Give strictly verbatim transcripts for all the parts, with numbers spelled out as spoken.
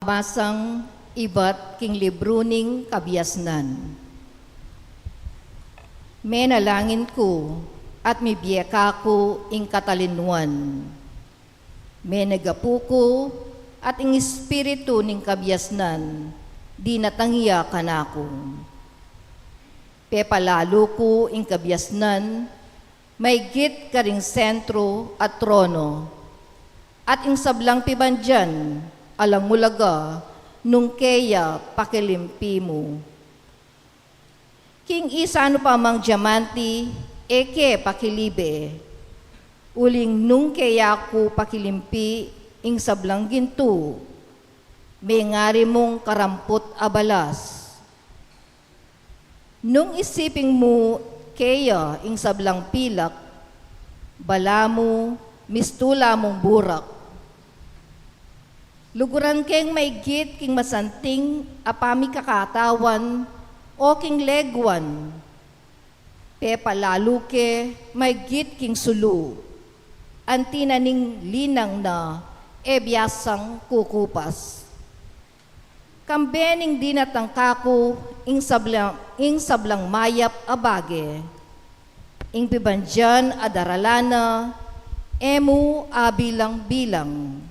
Basang ibat king libru ning kabiasnan. Menalangin ku at mibie kaku ing katalinuan. Menegapu ku at ing espiritu ning kabiasnan dinatang ya kanaku. Pepalalu ku ing kabiasnan maygit karing sentro at trono, at ing sablang pibandian alang ulaga nung keya pakilimpi mu. King isanu pa mang diamante, e ke pakilibe. Uling nung keya ku pakilimpi ing sablang gintu, mengari mung karamput a balas. Nung isiping mu keya ing sablang pilak, balamu mistu la mung burak. Luguran keng maygit king masanting a pamikakatawan o king leguan. Pepalalu ke maygit king sulu. Anti na ning linang na e biasang kukupas. Kambe ning dinatang kaku ing sablang, ing sablang mayap a bage. Ing pibandian a daralan na e mu abilang-bilang.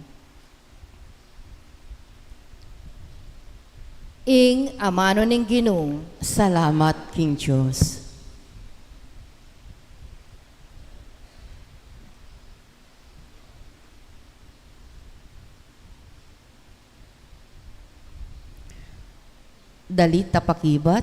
Ing amanu ning Ginu. Salamat king Dios. Dalit a pakibat.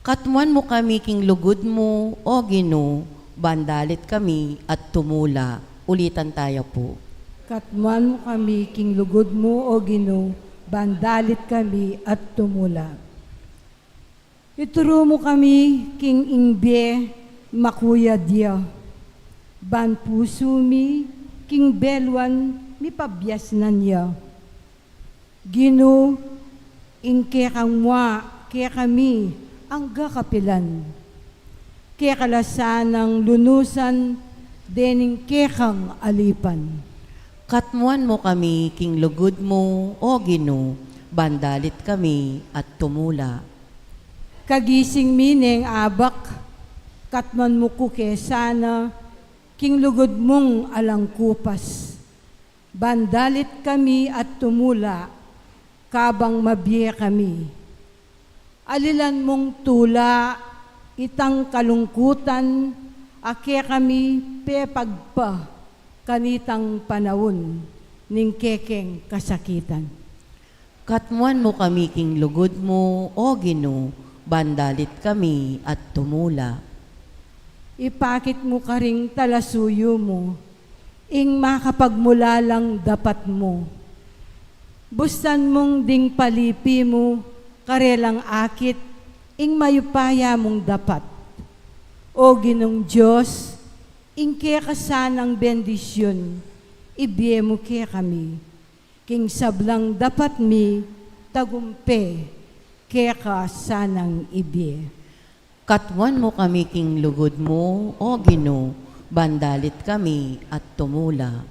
Katmuan mu kami king lugud mu, O Ginu, ban dalit kami at tumula. Ulitan taya pu. Katmuan mu kami king lugud mu, O Ginu, ban dalit kami at tumula. Ituru mu kami king ing bie makuyad ya, ban pusu mi king beluan mipabiasnan ya. Ginu, ing kekang mua kekami angga kapilan. Keka la sanang lunusan dening kekang alipan. Katmuan mu kami king lugud mu, O Ginu, ban dalit kami at tumula. Kagising mi neng abak, katmuan mu ku ke sana king lugud mung alang kupas. Ban dalit kami at tumula, kabang mabie kami. Alilan mung tula itang kalungkutan a kekami pepagpa kanitang panaun ning kekeng kasakitan. Katmuan mu kami king lugud mu, O Ginu, ban dalit kami at tumula. Ipakit mu karing talasuyu mu ing makapagmulalang dapat mu. Bustan mung ding palipi mu karelang akit ing mayupaya mung dapat. O Ginung Dios, ing keka sanang bendisyun ibie mu kekami. King sablang dapat mi tagumpe keka sanang ibie. Katmuan mu kami king lugud mu, O Ginu, ban dalit kami at tumula.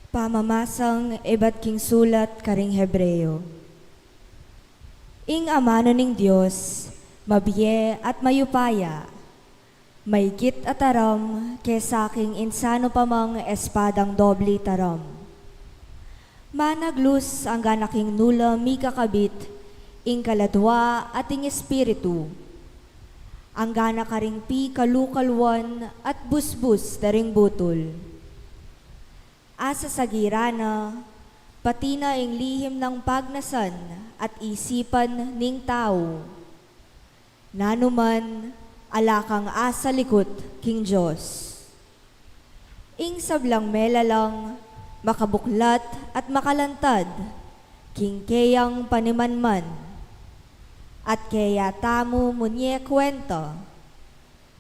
Pamamasang ibat king sulat karing Hebreo. Ing amanu ning Dios, mabie at mayupaya, maygit a taram kesa king insanu pa mang espadang doble taram. Managlus anggana king nu la mikakabit ing kaladua at ing espiritu, anggana karing pikalukaluan at busbus da ring butul. Asasagiran na, pati na ing lihim nang pagnasan at isipan ning tau. Nanu man, ala kang asalikut king Dios. Ing sablang melalang, makabuklat at makalantad king keyang panimanman, at keya tamu munye kwenta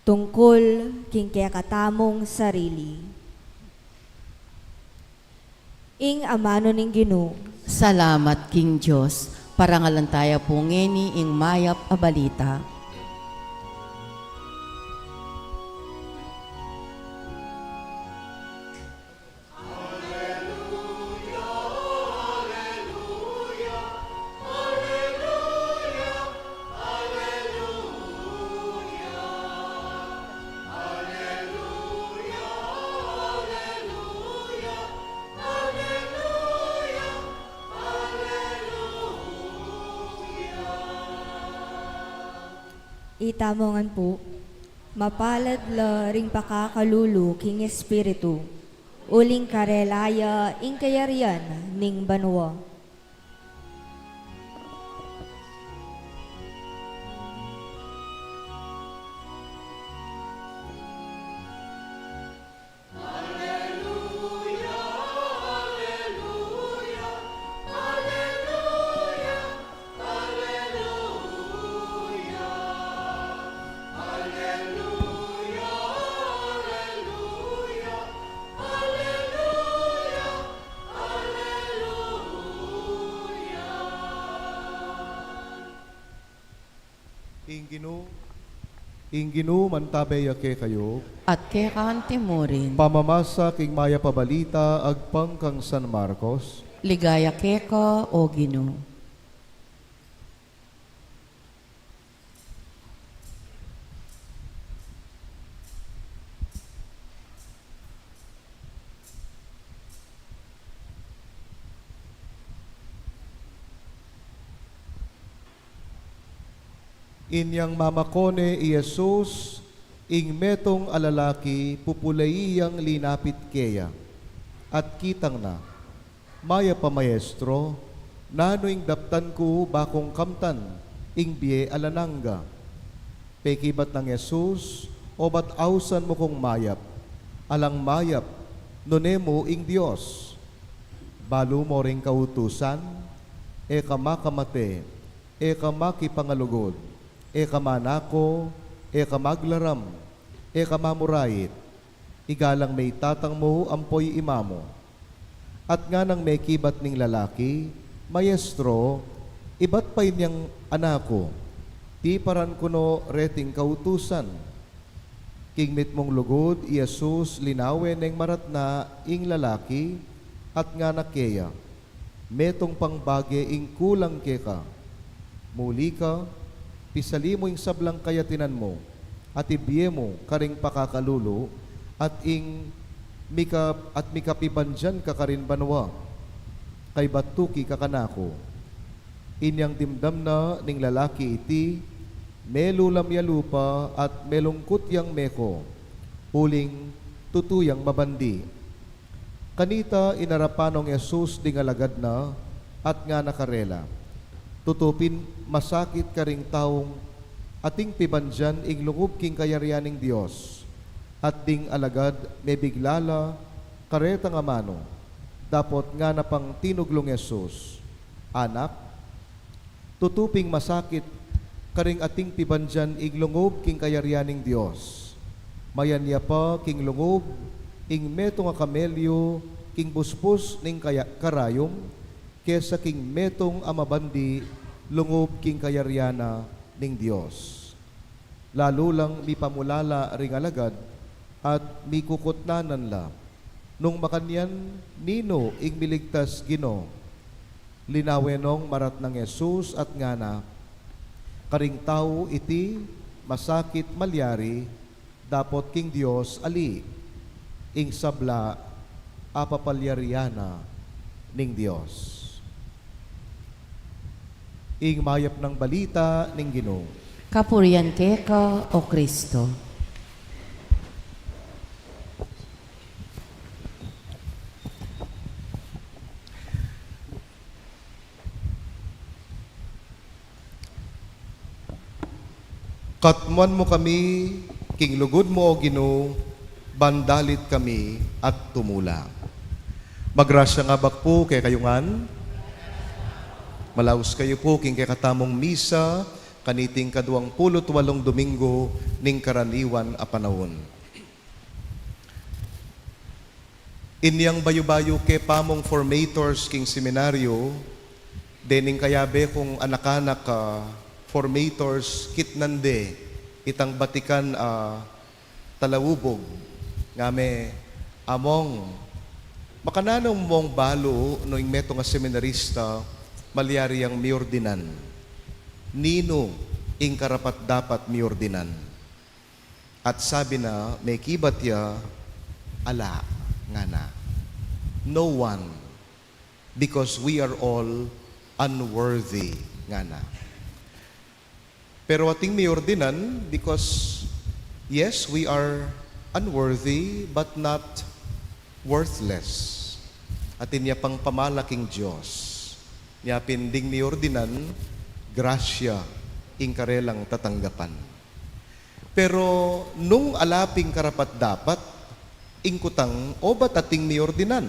tungkul king kekatamung sarili. Ing amanu ning Ginu. Salamat king Dios. Parangalan taya pu ngeni ing mayap a balita. Itamu ngan pu, mapalad la ring pakakalulu king Espiritu, uling karela ya ing kayarian ning banua. Ing Ginu, ing Ginu mantabe ya kekayu. At keka anti mu rin. Pamamasa king mayap a balita agpang kang San Marcos. Ligaya keka, O Ginu. Inyang mamakone i Jesus, ing metung a lalaki pupulai yang linapit keya, at kitang na, "Mayap a Maestro, nanu ing daptan ku ba kung kamtan ing bie alang angga?" Pekibat nang Jesus, "Obat ausan mu kung mayap, alang mayap nune mu ing Dios. Balu mo ring kautusan, e ka makamate, e ka makipangalugud, e ka manako, e ka maglaram, e ka mamurait, igalang me i tatang mu ampo i ima mu." At nganang mekibat ning lalaki, "Maestro, ibat pa inyang anak ku, tiparan ku no reting kautusan?" King mitmung lugud i Jesus linawe neng maratna ing lalaki, at ngana keya, "Metung pang bage ing kulang keka. Muli ka, pisali mu ing sablang kayatinan mu, at ibie mu karing pakakalulu, at ing mika-, at mikapibandian ka karin banua. Kaybat tuki ka kanaku." Inyang dimdam na ning lalaki iti, melulam ya lupa at melungkut yang meko, uling tutu yang mabandi. Kanita inarapan nong Jesus ding alagad na, at ngana karela, "Tutu pin masakit karing taung ating pibandian ing lungub king kayarian ning Dios." At ding alagad mebigla la karetang amanu, dapot ngana pang tinuglung Jesus, "Anak, tutu ping masakit karing ating pibandian ing lungub king kayarian ning Dios. Mayan ya pa king lungub ing metung a kamelyu king busbus ning kaya-, karayum, kesa king metung a mabandi lungub king kayarian na ning Dios." Lalu lang mipamulala ring alagad at mikukutnanan la, "Nung makanyan, ninu ing miligtas, Ginu?" Linawe nong maratnang Jesus at ngana, "Karing tau iti masakit malyari, dapot king Dios ali ing sabla a papalyarian na ning Dios." Ing mayap nang balita ning Ginu. Kapurian keka, O Kristo. Katmuan mu kami king lugud mu, O Ginu, ban dalit kami at tumula. Magrasya ing Abak pu kekayu ngan. Malaus kayu pu king kekatamung misa kaniting kaduang pulu't walung Domingo ning karaniwan a panaun. Inyang bayu-bayu ke pamung formators king seminaryo, dening kayabe kung anak-anak a formators, kitnan de itang batikan a talaubug, ngame, Among, makananu mung balu nung ing metung a seminarista malyari yang miordinan? Ninu ing karapat-dapat miordinan? At sabi na, mekibat ya, Ala, ngana. No one, because we are all unworthy, ngana. Pero ating miordinan, because, yes, we are unworthy, but not worthless. Atin ya pang pamala king Dios. Nya pin ding miordinan, grasya ing karelang tatanggapan. Pero nung ala ping karapat-dapat, ing kutang, obat ating miordinan?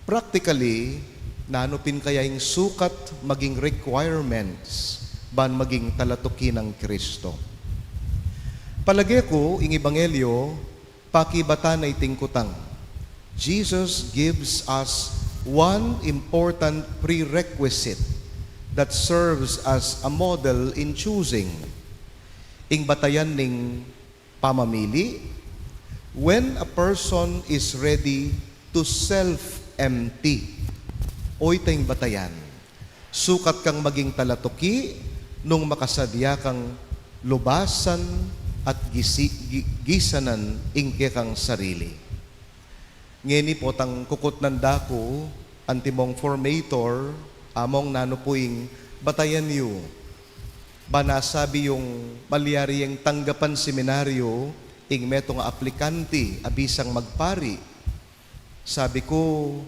Practically, nanu pin kaya ing sukat maging requirements ban maging talatuki nang Kristo? Palage ku, ing ebanghelyo, pakibatan na iting kutang. Jesus gives us one important prerequisite that serves as a model in choosing. Ing batayan ning pamamili, when a person is ready to self-empty. O itang batayan, sukat kang maging talatuki nung makasadya kang lubasan at gisi-, gi-, gisanan ing kekang sarili. Ngeni potang kukutnan da ku, antimong formator, Among, nanu pu ing batayan yu? Ban asabi yung malyari yang tanggapan seminaryo, ing metung a aplikante a bisang magpari. Sabi ku,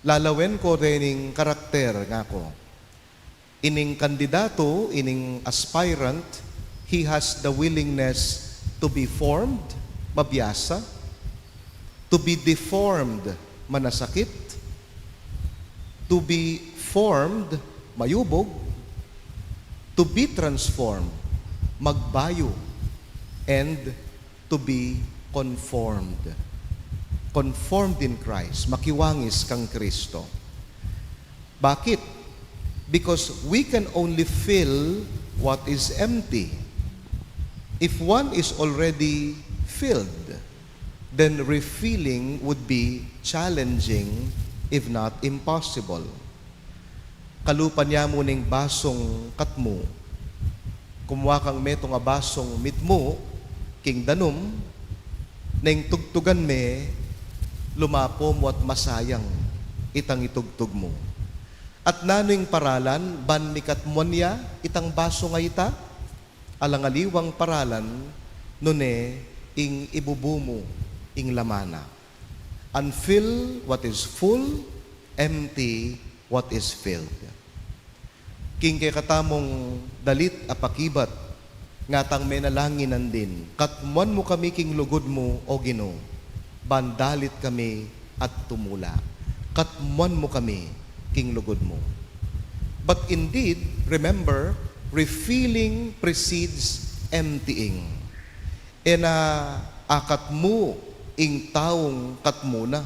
lalawen ko dening karakter, ngaku. Ining kandidatu, ining aspirant, he has the willingness to be formed, mabiasa, to be deformed, manasakit, to be formed, mayubug, to be transformed, magbayu, and to be conformed. Conformed in Christ, makiwangis kang Kristo. Bakit? Because we can only fill what is empty. If one is already filled, then refilling would be challenging, if not impossible. Kalupa ne mu ning basung katmu, kumua kang metung a basung mitmu king danum, neng tugtugan me, lumapo mu at masayang itang itugtug mu. At nanu ing paralan ban mikatmuan ya itang basung a ita? Alang aliwang paralan, nune ing ibubu mu ing laman na. Unfill what is full, empty what is filled. King kekatamung dalit a pakibat, ngatang menalangin din, katmuan mu kami king lugud mu, O Ginu, ban dalit kami at tumula. Katmuan mu kami king lugud mu. But indeed, remember, refilling precedes emptying. E na akatmu ing taung katmu na.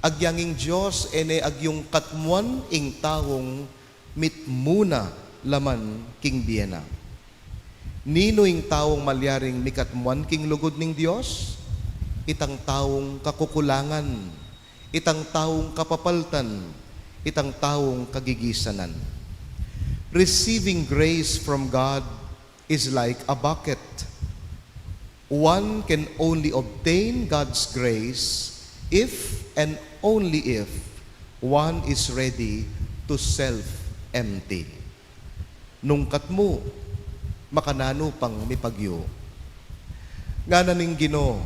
Agyang ing Dios e ne agyung katmuan ing taung mitmu na laman king bie na. Ninu ing taung malyaring mikatmuan king lugud ning Dios? Itang taung kakukulangan, itang taung kapapaltan, itang taung kagigisanan. Receiving grace from God is like a bucket. One can only obtain God's grace if and only if one is ready to self-empty. Nung katmu, makananu pang mipagyu? Ngana ning Ginu,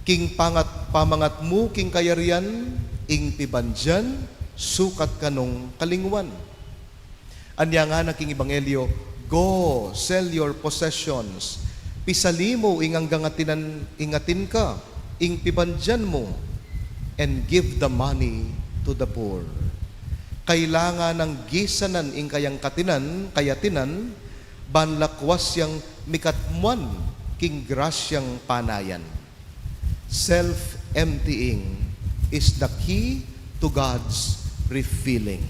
king pangat-, pamangat mu king kayarian, ing pibandian, sukat ka nung kalingwan. Anya ngana king ebanghelyo, "Go, sell your possessions. Pisali mu ing anggang atinan, ing atin ka, ing pibandian mu, and give the money to the poor." Kailangan nang gisanan ing kayang katinan, kayatinan, ban lakwas yang mikatmuan king grasyang panayan. Self-emptying is the key to God's refilling.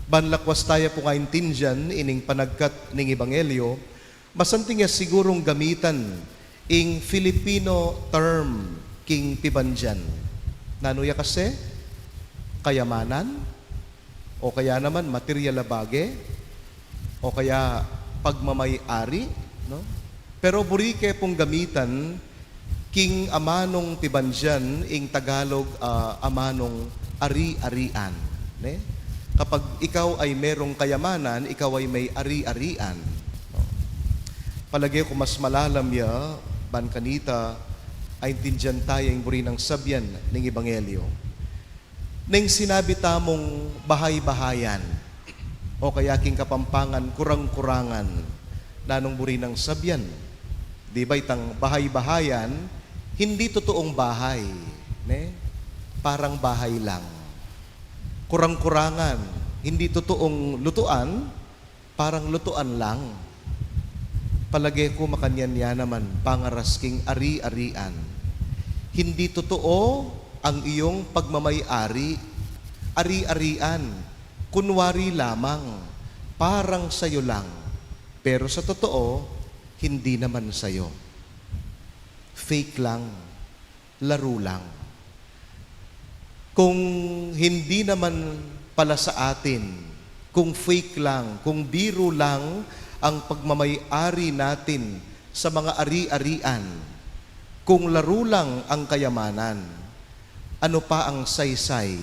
Ban lakwas taya pung aintindian ining panagkat ning ebanghelyo, masanting ya sigurung gamitan ing Filipino term king pibandian. Nanu ya kasi? Kayamanan? O kaya naman material a bage, o kaya pagmamay-ari, no? Pero buri ke pung gamitan king amanung pibandian ing Tagalog, ah, amanung ari-arian, ne? Kapag ikaw ay merong kayamanan, ikaw ay may ari-arian, no? Palage ku mas malalam ya, ban kanita, aintindian taya ing buri nang sabian ning ebanghelyo. Neng sinabi tamung bahay-bahayan, o kaya king Kapampangan, kurang-kurangan, nanung buri nang sabian? Di ba itang bahay-bahayan, hindi totoong bahay, ne? Parang bahay lang. Kurang-kurangan, hindi totoong lutuan, parang lutuan lang. Palage ku makanyan ya naman pangaras king ari-arian. Hindi totoo ang iyong pagmamay-ari. Ari-arian, kunwari lamang, parang sayo lang. Pero sa totoo, hindi naman sayo. Fake lang. Laro lang. Kung hindi naman pala sa atin, kung fake lang, kung biro lang ang pagmamay-ari natin sa mga ari-arian, kung laro lang ang kayamanan, ano pa ang saysay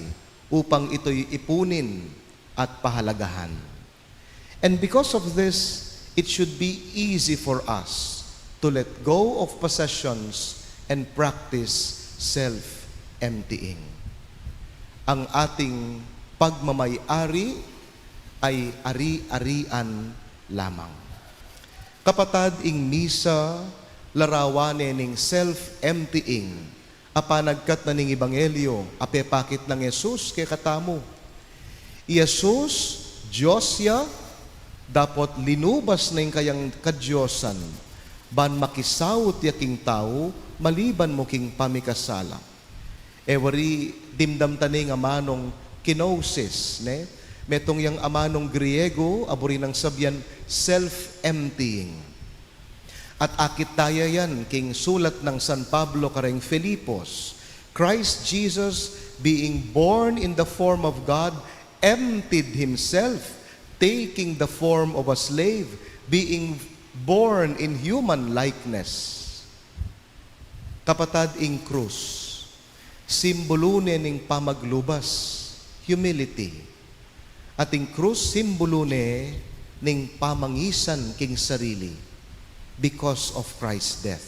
upang ito'y ipunin at pahalagahan? And because of this, it should be easy for us to let go of possessions and practice self-emptying. Ang ating pagmamay-ari ay ari-arian lamang. Kapatad, ing misa, larawan ne ning self-emptying a panagkat na ning ebanghelyo a pepakit nang Jesus kekatamu. I Jesus, Dios ya, dapot linubas na ing kayang kadiosan, ban makisaut ya king tau, maliban mu king pamikasala. E wari, dimdam ta ne ing amanung kenosis, ne? Metung yang amanung Griego, a buri nang sabian self-emptying. At akit taya yan king sulat nang San Pablo kareng Filipos, Christ Jesus, being born in the form of God, emptied himself, taking the form of a slave, being born in human likeness. Kapatad, ing krus, simbulu ne ning pamaglubas, humility. At ing krus, simbulu ne ning pamangisan king sarili because of Christ's death.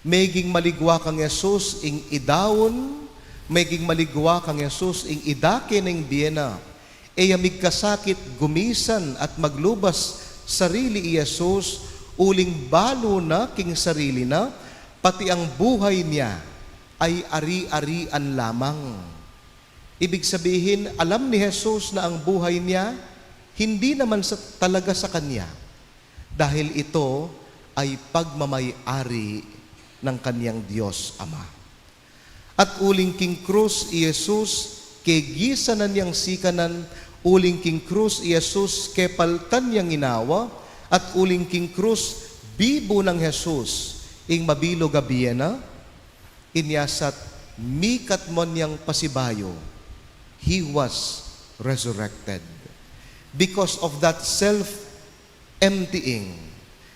Meging maligwa kang Jesus ing idaun, meging maligwa kang Jesus ing idake neng bie na, e ya migkasakit gumisan at maglubas sarili i Jesus, uling balu na king sarili na, pati ang buhay niya ay ari-arian lamang. Ibig sabihin, alam ni Jesus na ang buhay niya hindi naman sa, talaga sa kanya, dahil ito ay pagmamay-ari ng kanyang Diyos Ama. At uling king krus i Jesus, kegisanan yang sikanan, uling king krus i Jesus, kepaltan yang inawa, at uling king krus, bibu nang Jesus, ing mabilug a bie na, inya sat mikatmon yang pasibayu, he was resurrected. Because of that self emptying,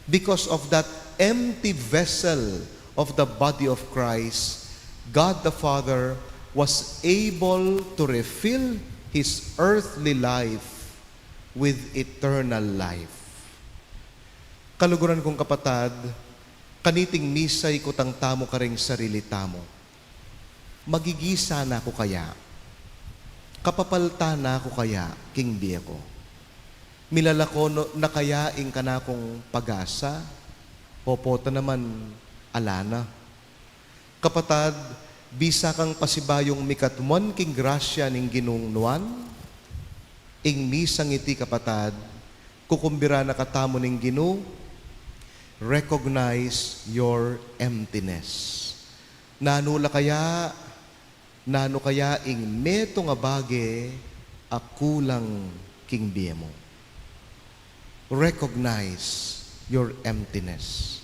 because of that empty vessel of the body of Christ, God the Father was able to refill his earthly life with eternal life. Kaluguran kung kapatad, kaniting misa ikutang tamu karing sarili tamu. Magigisa na ku kaya? Kapapaltan na ku kaya king bie ku? Milalako no, na kaya ing kanakung pag-asa? O pota naman, ala na. Kapatad, bisa kang pasibayung mikatmon king grasya ning Ginung nuan? Ing misang iti, kapatad, kukumbira na katamu ning Ginu, recognize your emptiness. Nanu la kaya, nanu kaya ing metung a bage a kulang king bie mu? Recognize your emptiness.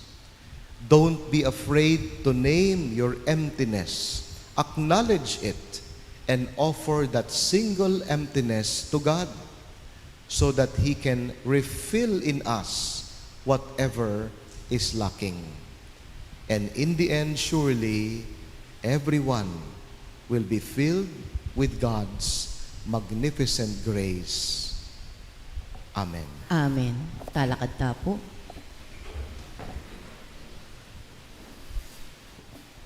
Don't be afraid to name your emptiness. Acknowledge it and offer that single emptiness to God so that He can refill in us whatever is lacking. And in the end, surely, everyone will be filled with God's magnificent grace. Amen. Amen. Talakad ta pu.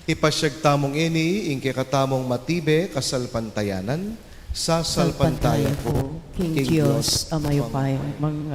Ipasyag tamu ngeni ing kekatamung matibe kasalpantayanan. Sasalpantaya ku king Dios a mayupayang, mang-,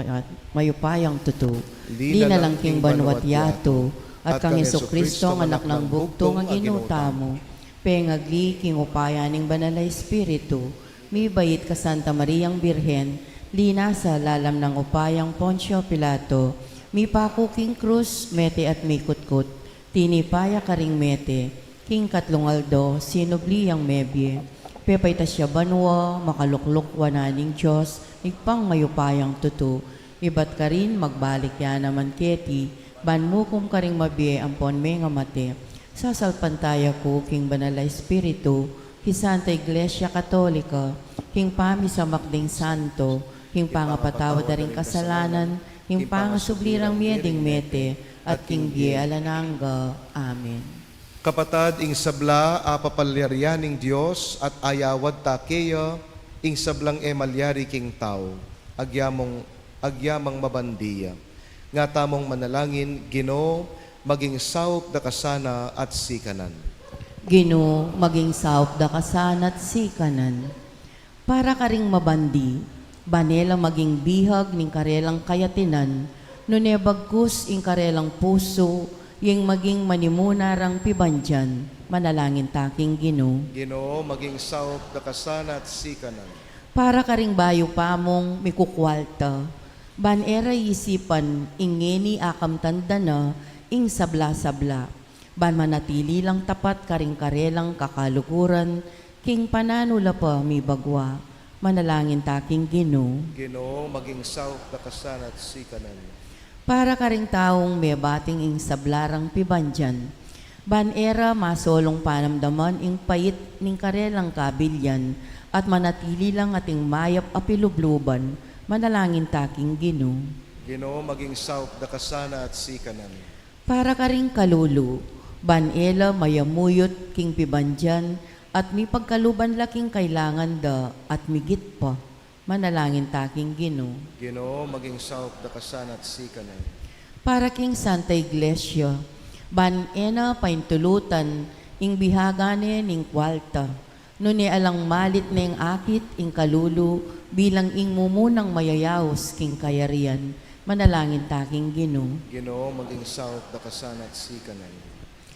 mayupayang tutu. Linalang king banua't yatu, at kang Jesucristo, anak nang bugtung a Ginu tamu, pengagli king upaya ning Banal a Espiritu, mibait ka Santa Mariang Birhen, linasa lalam nang upayang Poncio Pilato, mipaku king krus, mete at mikutkut, tinipa ya karing mete, king katlung aldo, sinubli yang mebie. Pepaitas ya banua, makalukluk wanan ning Dios, Ibpang mayupayang tutu. Ibat karin magbalik ya naman keti, ban mukum karing mabie ampon mengamate. Sasalpantaya ku king Banal a Espiritu, king Santa Iglesia Katolika, king pamisamak ding santo, king pangapatawad da ring kasalanan, king pangasubli rang mie ding mete, at king bie alang angga. Amen. Kapatad, ing sabla a papalyarian ning Dios, at ayawad ta keya ing sablang e malyari king tau, agyamang, agyamang mabandi ya. Nga tamung manalangin: Ginu, maging saup da ka sana at sikanan. Ginu, maging saup da ka sana at sikanan. Para karing mabandi, ban e la maging bihag ning karelang kayatinan, nune bagkus ing karelang pusu, ing maging manimuna rang pibandian, manalangin ta king Ginu. Ginu, maging saup da ka sana at sikanan. Para karing bayu pa mung mikukwalta, ban e ra isipan ing ngeni akamtan da na ing sabla-sabla, ban manatili lang tapat karing karelang kakaluguran, king pananu la pa mibagwa, manalangin ta king Ginu. Ginu, maging saup da ka sana at sikanan. Para karing taung mebating ing sabla rang pibandian, ban e ra masolung panamdaman ing pait ning karelang kabilian, at manatili lang ating mayap a pilubluban, manalangin ta king Ginu. Ginu, maging saup da ka sana at sikanan. Para karing kalulu, ban e la mayamuyut king pibandian, at mipagkaluban la king kailangan da, at migit pa, manalangin ta king Ginu. Ginu, maging saup da ka sana at sikanan. Para king Santa Iglesia, ban e na paintulutan ing bihaga ne ning kwalta, nune alang malit neng akit ing kalulu bilang ing mumunang mayayaus king kayarian, manalangin ta king Ginu. Ginu, maging saup da ka sana at sikanan.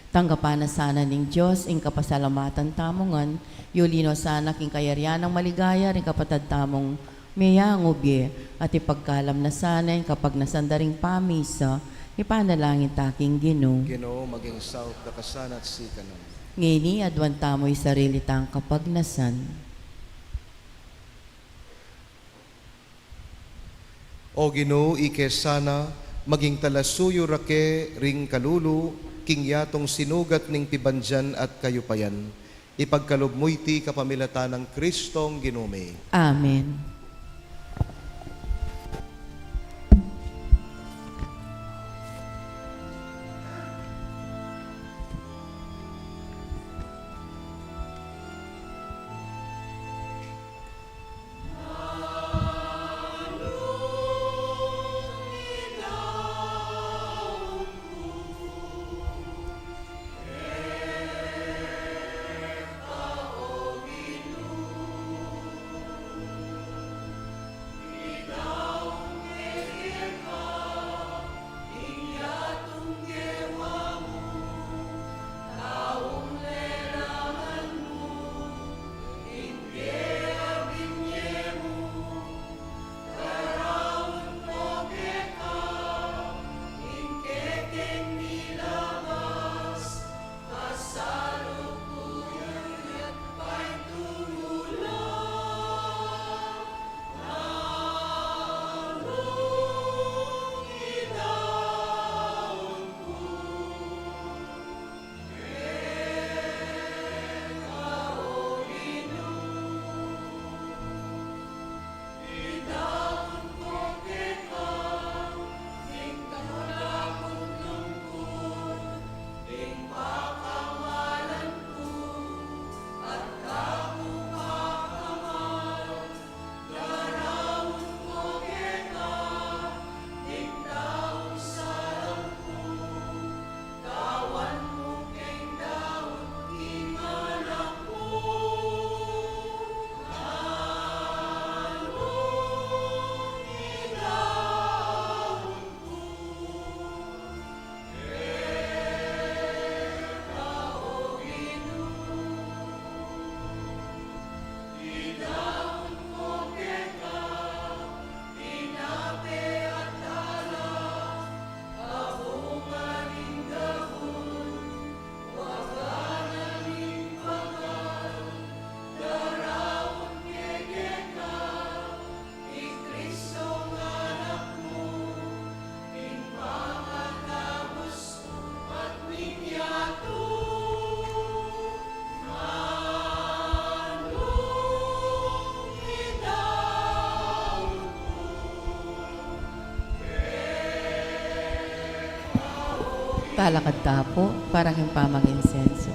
Tanggapan na sana ning Dios ing kapasalamatan tamu ngan, yuli no sana king kayarian nang maligaya ring kapatad tamung meyangu bie, at ipagkalam na sana ing kapagnasan da ring pamisa, ipanalangin ta king Ginu. Ginu, maging saup da ka sana at sikanan. Ngeni, aduan tamu ing sarili tang kapagnasan. O Ginu, ike sana maging talasuyu ra ke ring kalulu, king yatung sinugat ning pibandian at kayupayan. Ipagkalub mu iti kapamilatan nang Kristong Ginu mi. Amen. Talakad ta pu para king pamag-insenso.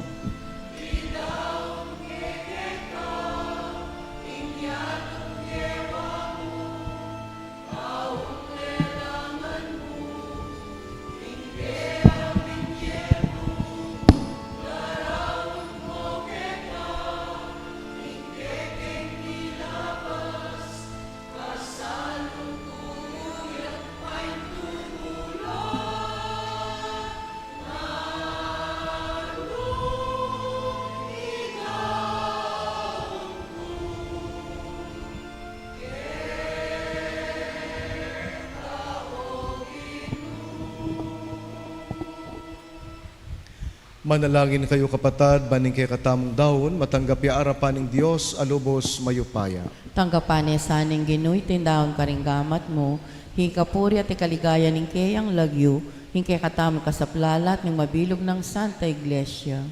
Manalangin kayu, kapatad, ban ing kekatamung daun matanggap ya arapan ning Dios a lubos mayupaya. Tanggapan ne sa ning Ginu iting daun karing gamat mu, king kapurian at king kaligayan ning keyang lagyu, king kekatamung kasaplalan at ning mabilug nang Santa Iglesia.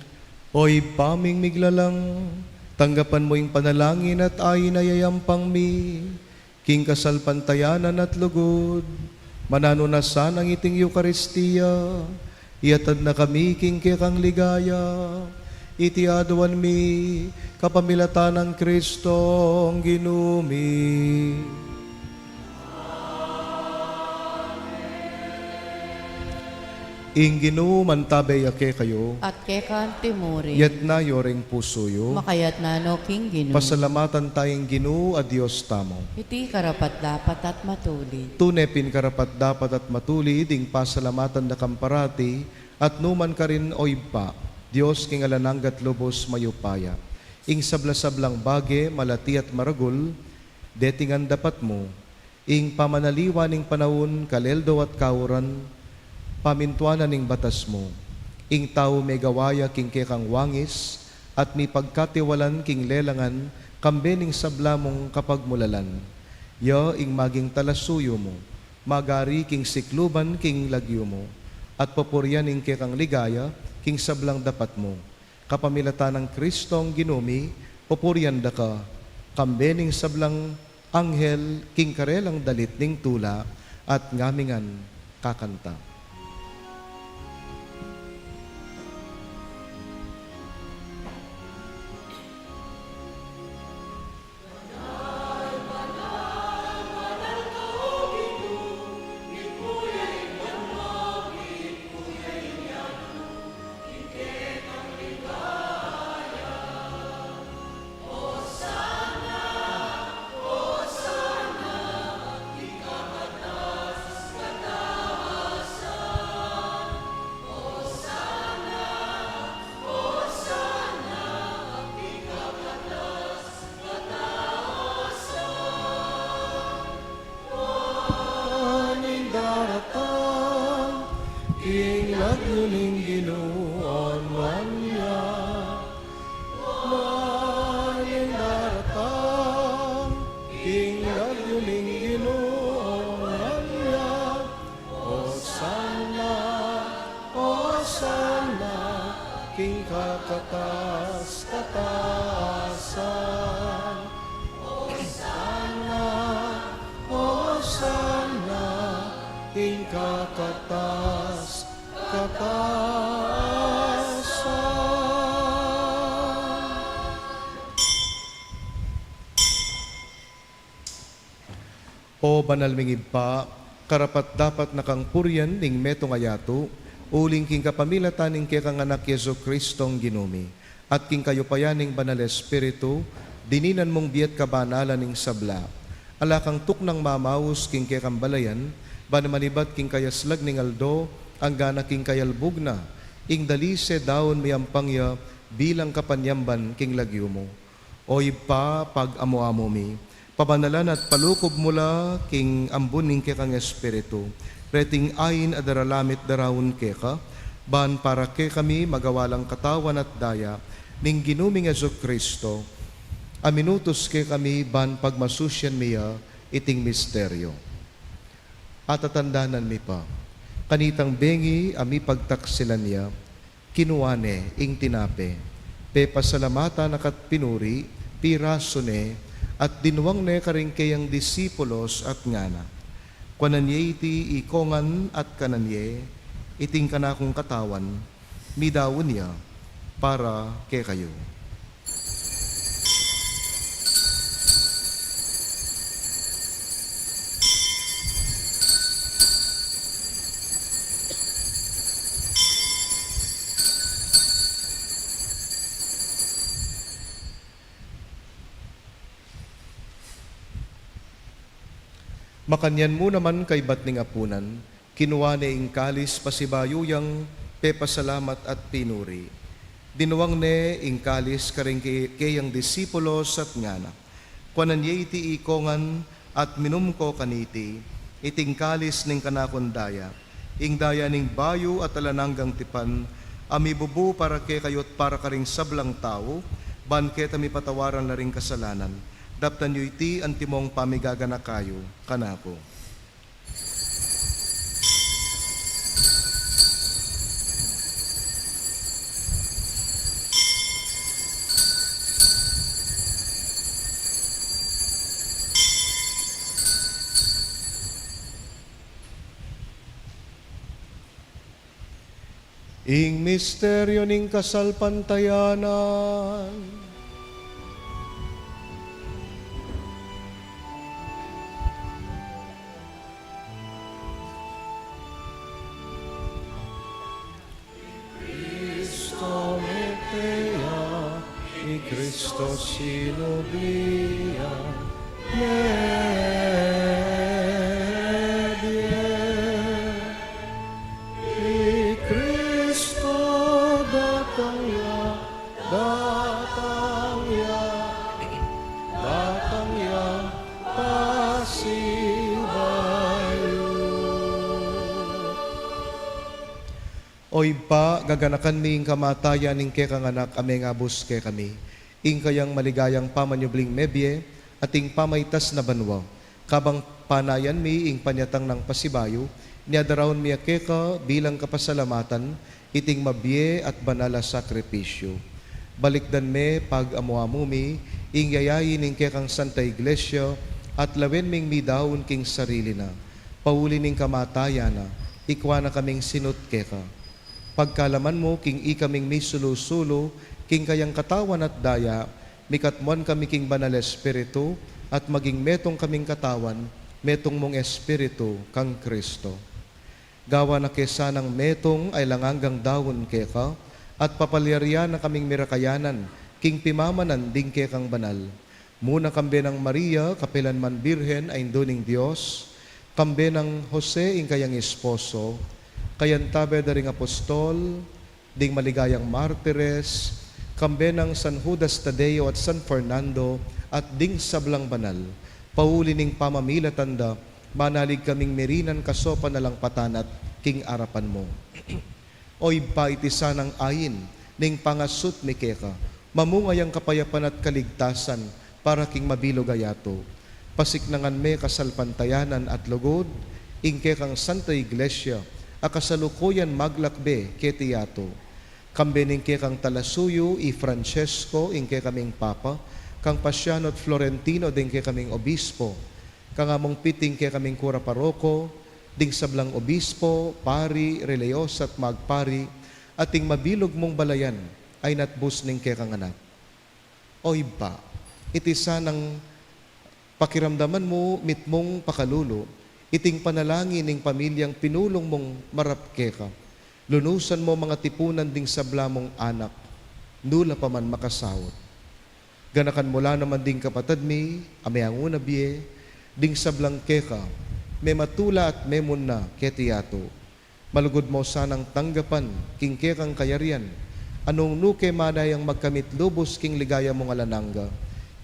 O Ibpa ming miglalang, tanggapan mu ing panalangin at ain a yayampang mi king kasalpantayanan at lugud. Mananu na sanang iting Eukaristia, iatad na kami king kekang ligaya. Iti aduan mi kapamilatan nang Kristong Ginu mi. Ing Ginu mantabe ya kekayu. At keka antimurin. Iyatas yu ring pusu yu. Makayatas no king Ginu. Pasalamatan taya ing Ginu a Dios tamu. Iti karapat-dapat at matulid. Tune pin karapat-dapat at matulid ing pasalamatan da kang parati at nukarin man, O Ibpa, Dios king alang angga at lubos mayupaya. Ing sabla-sablang bage, malati at maragul, deti ngan dapat mu, ing pamanaliwan ning panaun, kaleldo at kauran, pamintuanan ning batas mu, ing tau megawa ya king kekang wangis, at mipagkatiwalan king lelangan, kambe ning sabla mung kapagmulalan. Ya ing maging talasuyu mu, magari king sikluban king lagyu mu, at pupurian ing kekang ligaya king sablang dapat mu. Kapamilatan nang Kristong Ginu mi, pupurian da ka, kambe ning sablang anghel king karelang dalit ning tula, at ngami ngan kakanta. Ning daratang king lagyu ning Ginu, onuan ya. Ning daratang king lagyu ning Ginu, onuan ya. Osana, Osana, king kakatas-katasan. Osana, Osana, king kakatas-katasan. O banal ming Ibpa, karapat-dapat na kang purian ning metung a yatu, uling king kapamilatan ning kekang Anak Jesu-Cristong Ginu mi, at king kayupayan ning Banal Espiritu, dininan mung bie at kabanalan ning sabla. Ala kang tuknang mamaus king kekang balayan, ban manibat king kayaslag ning aldo, anggana king kayalbug na, ing dalise daun miyampang ya bilang kapanyamban king lagyu mu. O Ibpa, pag-amu-amu mi, pabanalan at palukob mu la king ambun ning kekang Espiritu reting ain a daralan mi at daraun keka, ban para kekami magawa lang katawan at daya ning Ginu ming Jesu-Cristo, a minutus kekami ban pagmasusian mi ya iting misteryu. Atatandanan mi pa, kanitang bengi a mipagtaksilan ya, kinua ne ing tinape, pepasalamatan na ka at pinuri, pirasu ne, at dinwang ne karing keyang disipulos at ngana: Kuanan ye iti ikongan at kanan ye, Iting kanakung katawan, midaun ya para kekayu. Makanyan mu naman kaybat ning apunan, kinua ne ing kalis pasibayu yang pepasalamat at pinuri. Dinuang ne ing kalis karing ke-, keyang disipulos at ngana, kuanan ye iti ikongan at minum ko kaniti, iting kalis ning kanakung daya, ing daya ning bayu at alang anggang tipan, a mibubu para kekayu at para karing sablang tau, ban keta mipatawaran la ring kasalanan. Daptan yu iti antimong pamigaganaka yu kanaku. Ing misteryu ning kasalpantayanan. Kristo mete ya, i Kristo sinubli ya, mebie. I Kristo datang ya, datang ya, datang ya, pasibayu. O Ibpa, gaganakan mi ing kamatayan ning kekang Anak a mengabus kekami, ing kayang maligayang pamanyubling mebie, at ing pamaitas na banua. Kabang panayan mi ing panyatang nang pasibayu, nyadaraun mi ya keka bilang kapasalamatan, iting mabie at banal a sakripisyu. Balikdan me pag-amu-amu mi ing yayain ning kekang Santa Iglesia, at lawen ming midaun king sarili na. Pauli ning kamatayan na, ikua na kaming sinut keka. Pagkalaman mu king ikaming misulu-sulu king kayang katawan at daya, mikatmuan kami king Banal Espiritu, at maging metung kaming katawan, metung mung Espiritu kang Kristo. Gawa na ke sanang metung a alang anggang daun keka, at papalyarian na kaming mirakayanan king pimamanan ding kekang banal. Muna kambe nang Maria, kapilan man Birhen a Indu ning Dios, kambe nang Jose ing kayang esposo, kayantabe da ring apostol, ding maligayang martires, kambe nang San Judas Tadeo at San Fernando, at ding sablang banal, pauli ning pamamilatan da, manalig kaming mirinan kasopan alang patanat king arapan mu. O Ibpa, iti sanang ain ning pangasut mi keka, mamunga yang kapayapan at kaligtasan para king mabilug a yatu. Pasiknangan me kasalpantayanan at lugud ing kekang Santa Iglesia a kasalukuyan maglakbe keti yatu. Kambe ning kekang talasuyu i Francesco, ing kekaming Papa, kang Pasiano at Florentino, ding kekaming obispo, kang Among Pit, ing kekaming kura paroko, ding sablang obispo, pari, reliyosa at magpari, at ing mabilug mung balayan a inatbus ning kekang Anak. O Ibpa, iti sanang pakiramdaman mu mitmung pakalulu iting panalangin ning pamilyang pinulung mung marap keka. Lunusan mu mang atipunan ding sabla mung anak, nu la pa man makasaut. Ganakan mu la naman ding kapatad mi a meangu na bie, ding sablang keka, mematula at memunna keti yatu. Malugud mu sanang tanggapan king kekang kayarian, a nung nu ke manayang magkamit lubus king ligaya mung alang angga,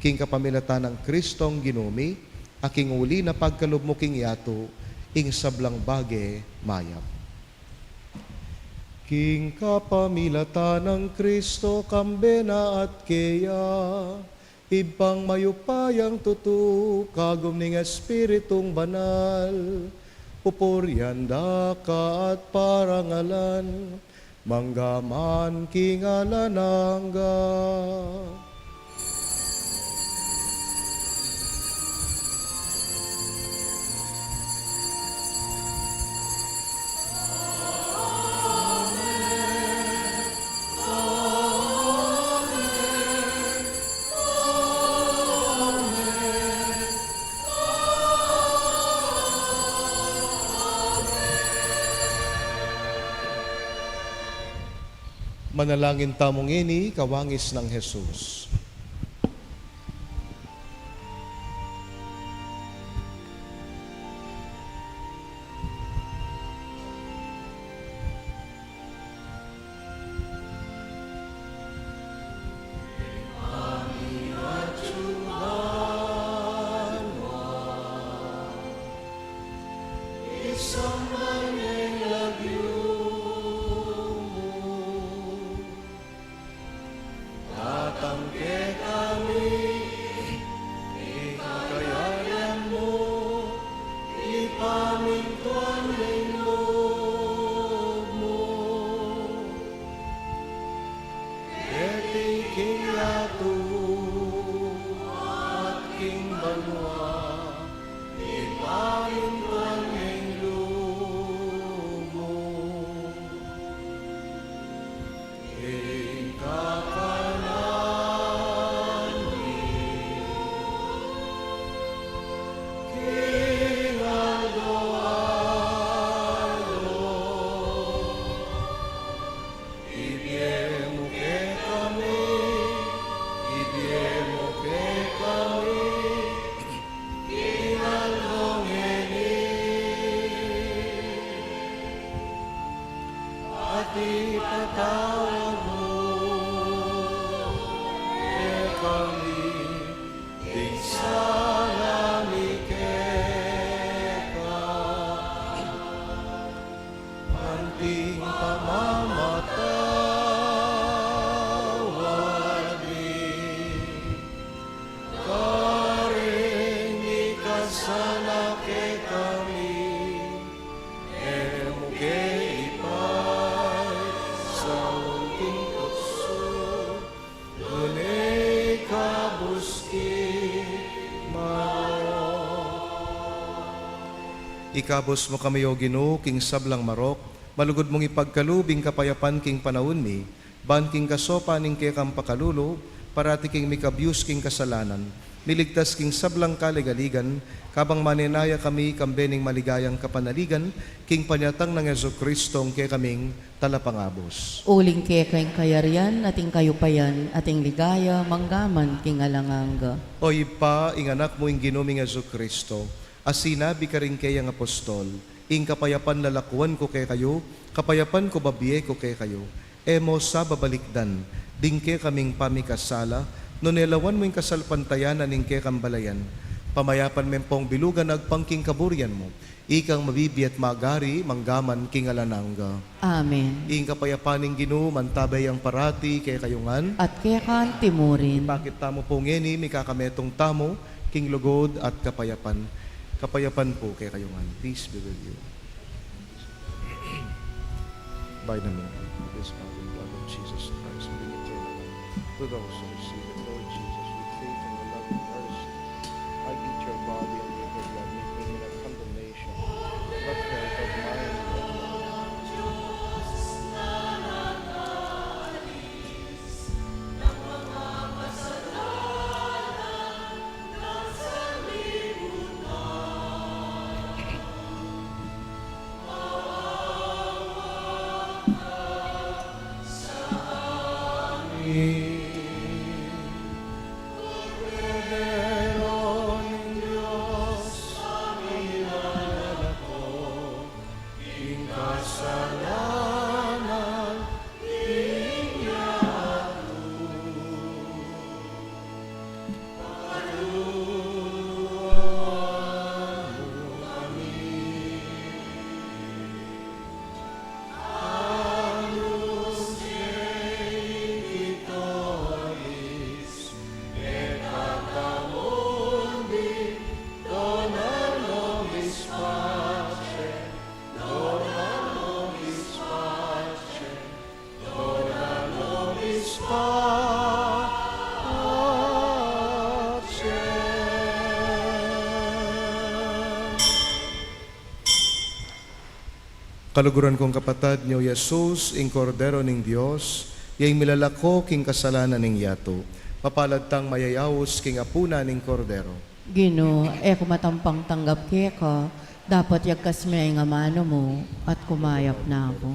king kapamilatan nang Kristong Ginu mi, a king uli na pagkalub mu king yatu ing sablang bage mayap. King kapamilatan nang Kristo, kambe na at keya, Ibpang mayupayang tutu, kagum ning Espiritung Banal, pupurian da ka at parangalan, mangga man king alang angga. Manalangin tamu ngeni kawangis nang Jesus. Datang kekami ing kayarian mu, ipamintuan ing lub mu. Keti king yatu at king banua, ipamintuan ing lub mu. Ing kakanan mi king aldo-aldo, ibie mu kekami, ibie mu kekami king aldo ngeni. At ipatawad mu kekami ding sala mi keka, anti ing pamamatawad mi karing mikasala kekami. E mu ke ipaisaul king tuksu, nune ikabus ke king marok. Ikabus mu kami, O Ginu, king sablang marok, malugud mung ipagkalub ing kapayapan king panaun mi, ban king kasopan ning kekang pakalulu, parati kaming mikabyus king kasalanan, miligtas king sablang kaligaligan, kabang manenaya kami kambe ning maligayang kapanaligan king panyatang nang Jesucristo, ing kekaming Talapangabus. Uling keka ing kayarian, at ing kayupayan, at ing ligaya, manggaman king alang angga. O Ibpa, ing Anak mu, ing Ginu ming Jesucristo, a sinabi karing keyang apostol, ing kapayapan lalakwan ku kekayu, kapayapan ku babie ku kekayu. E mu sa babalikdan ding kekaming pamikasala, nune lawan mu ing kasalpantayanan ning kekang balayan. Pamayapan me pong bilugan agpang king kaburian mu. Ikang mabibie at magari, manggaman king alang angga. Amen. Ing kapayapan ning Ginu, mantabe yang parati kekayu ngan. At keka anti mu rin. Ipakit tamu pu ngeni, mikakametung tamu king lugud at kapayapan. Kapayapan pu kekayu ngan. Peace be with you. By the name, this body and blood of Jesus Christ, bring eternal life to those who receive it. Lord Jesus, with faith and the love and mercy, I eat your body and drink your blood, make me without condemnation, but carried of mind and body. Kaluguran kung kapatad, nyo Jesus, ing Kordero ning Dios, ya ing milalako king kasalanan ning yatu. Mapalad tang mayayaus king apunan ning Kordero. Ginu, e ku matampang tanggap keka, dapot yagkas me ing amanu mu, at kumayap na ku.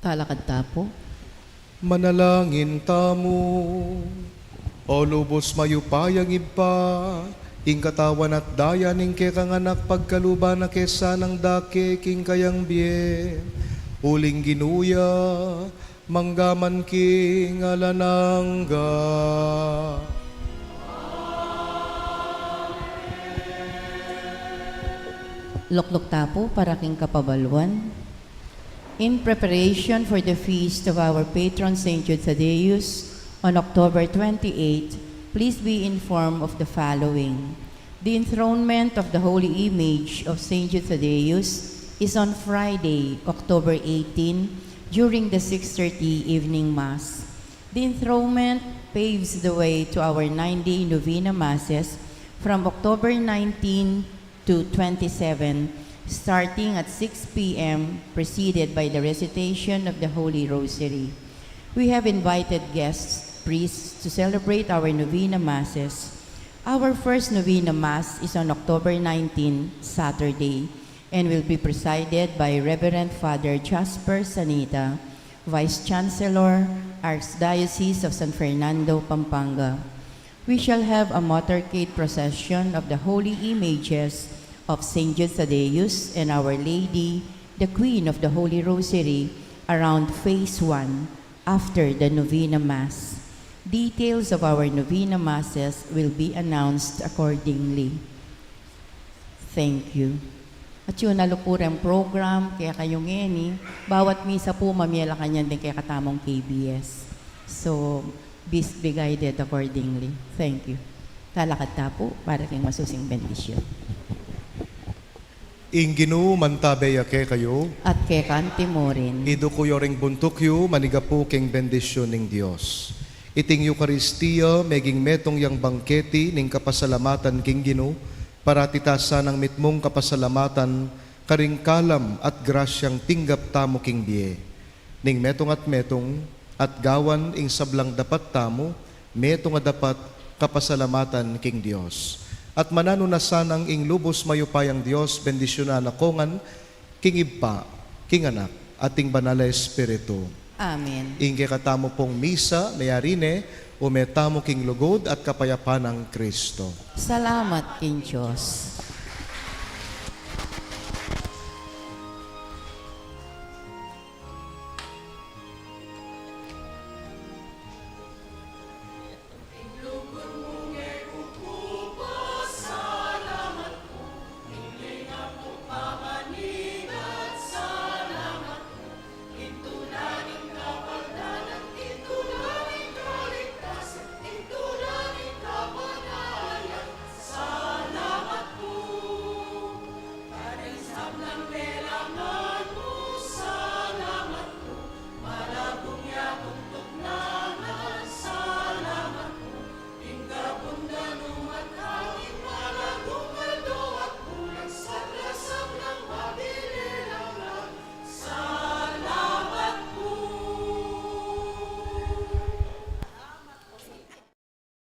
Talakad ta pu. Manalangin tamu. O lubus mayupayang Ibpa, ing katawan at daya ning kekang Anak pagkaluban na ke sanang dake king kayang bie. Uling Ginu ya, mangga man king alang angga. Lukluk ta pu para king kapabaluan. In preparation for the feast of our patron Saint Jude Thaddeus on October twenty-eighth, please be informed of the following. The enthronement of the holy image of Saint Jude Thaddeus is on Friday, October eighteen, during the six thirty evening mass. The enthronement paves the way to our nine-day novena masses from October nineteen to twenty-seven, starting at six p m, preceded by the recitation of the Holy Rosary. We have invited guests, priests, to celebrate our novena masses. Our first novena mass is on October nineteen, Saturday, and will be presided by Reverend Father Jasper Sanita, Vice Chancellor, Archdiocese of San Fernando, Pampanga. We shall have a motorcade procession of the holy images of Saint Jude Thaddeus and Our Lady, the Queen of the Holy Rosary, around Phase one after the Novena Mass. Details of our Novena Masses will be announced accordingly. Thank you. At yun, alu pu reng program kekayu ngeni, bawat misa pu mamie la kanyan deng kekatamung K B S. So, be, be guided accordingly. Thank you. Talakad ta pu para king masusing bendisyon. Ing Ginu mantabe ya kekayu. At keka mu rin. Iduku yu ring buntuk yu, manigapu king bendisyun ning Dios. Iting Eukaristia, meging metung yang bangketi ning kapasalamatan king Ginu, parati ta sanang mitmung kapasalamatan karing kalam at grasyang tinggap tamu king bie. Ning metung at metung, at gawan ing sablang dapat tamu, metung a dapat kapasalamatan king Dios. At mananu na sanang ing lubus mayupayang Dios, bendisyunan na ko ngan, king Ibpa, king Anak, at king Banal a Espiritu. Amen. Ing kekatamu pung misa, meyari ne, ume tamu king lugud at kapayapan nang Kristo. Salamat king Dios.